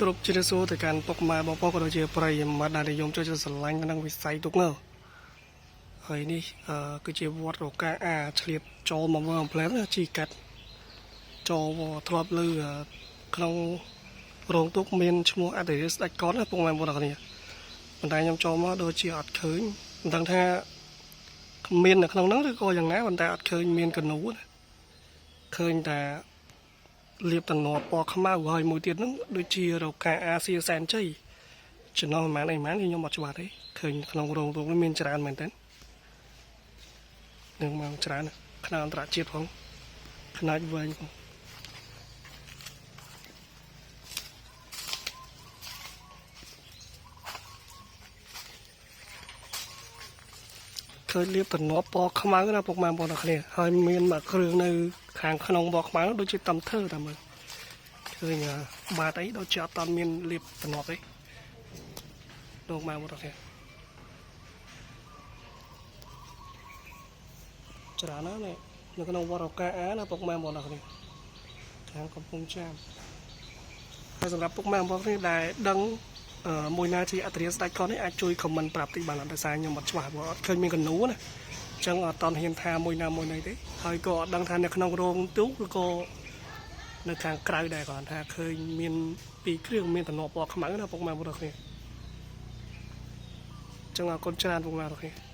គ្រប់ជ្រាបសួរទៅកាន់ពុកម៉ែបងប្អូនក៏ដូចជាប្រិយមិត្តដែលនិយមចូលចិត្តស្រឡាញ់ក្នុងវិស័យទូកងើហើយនេះអឺគឺជាវត្តរកាអាឆ្លៀតចូលមកមើលអំផ្លែណាជីកាត់ចូលធ្លាប់លើក្នុងរោងទូកមានឈ្មោះអតិរិយស្ដេចកនណាពុកម៉ែបងប្អូនគ្នាប៉ុន្តែខ្ញុំចូលមកដូចជាអត់ឃើញមិនដឹងថាមាននៅក្នុងហ្នឹងឬក៏យ៉ាងណាប៉ុន្តែអត់ឃើញមានកនូណាឃើញតែ លៀបតំណពណ៌ខ្មៅហើយមួយទៀតហ្នឹងដូចជារកាអាស៊ីសែនជ័យចំណោះប្រហែលអីប្រហែលខ្ញុំអត់ច្បាស់ទេឃើញក្នុងរោងទូកនេះមានច្រើនមែនទែននឹងមកច្រើនខ្នាតអន្តរជាតិផងខ្នាតវែងផងឃើញលៀបតំណពណ៌ខ្មៅណាពុកម៉ែបងប្អូនទាំងគ្នាហើយមានមួយគ្រឿងនៅខាងក្នុងពណ៌ខ្មៅដូចជាតំធ្វើតាមមើលឃើញបាតអីដូចជាអត់តាន់មានលៀបតំណទេលោកម៉ែបងប្អូនទាំងគ្នា ច្រើនណាស់នេះនៅក្នុងវត្តឱកាអាណាពុកម៉ែបងប្អូនគ្នាខាងកំពង់ចាមហើយសម្រាប់ពុកម៉ែបងប្អូនគ្នាដែលដឹងមួយណាជាអត្រាស្ដេចកននេះអាចជួយ comment ប្រាប់តិចបានអត់ដោយសារខ្ញុំអត់ច្បាស់ព្រោះអត់ឃើញមានកនូណាអញ្ចឹងអត់តន់ហ៊ានថាមួយណាមួយណីទេហើយក៏អត់ដឹងថានៅក្នុងរោងទូកឬក៏នៅខាងក្រៅដែរគ្រាន់ថាឃើញមានពីរគ្រឿងមានតំណពណ៌ខ្មៅណាពុកម៉ែបងប្អូនគ្នាអញ្ចឹងអរគុណច្រើនពុកម៉ែបងប្អូនគ្នា។